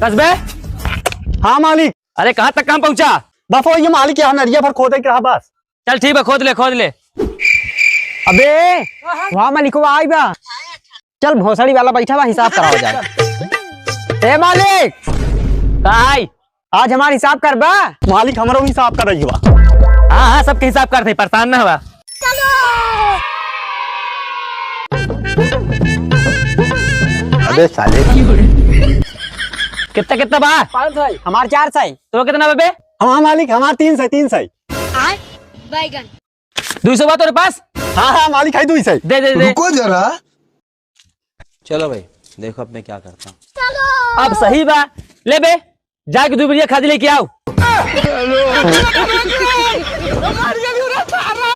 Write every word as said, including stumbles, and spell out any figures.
कसबे? हाँ मालिक। अरे, कहाँ तक काम पहुँचा? बस वो ये मालिक, यहाँ नरिया भर खोदे के रहा बस। चल ठीक बा, खोद ले, खोद ले। अबे, वहाँ मालिकवा आई बा। चल, भोसड़ी वाला बैठा बा, हिसाब करावा जाए। ए मालिक, का आई? आज हमार हिसाब करबा? मालिक, हमरो हिसाब करइबा। हाँ, हाँ, सबके हिसाब करत ही, परेशान ना हुआ। अबे साले। कितना, कितना बा? पाँच सौ। हमार चार सौ। तो कितना बा बे? हाँ मालिक, हमार तीन सौ, तीन सौ। आय, बैगन। दुई सौ बा तोरे पास? हाँ, हाँ मालिक, है दुई सौ। दे, दे, दे। रुको जरा। चलो भाई, देखो अब मैं क्या करता हूँ। अब सही बा, ले बे, जाके दुई बोरिया खादी लेके आओ।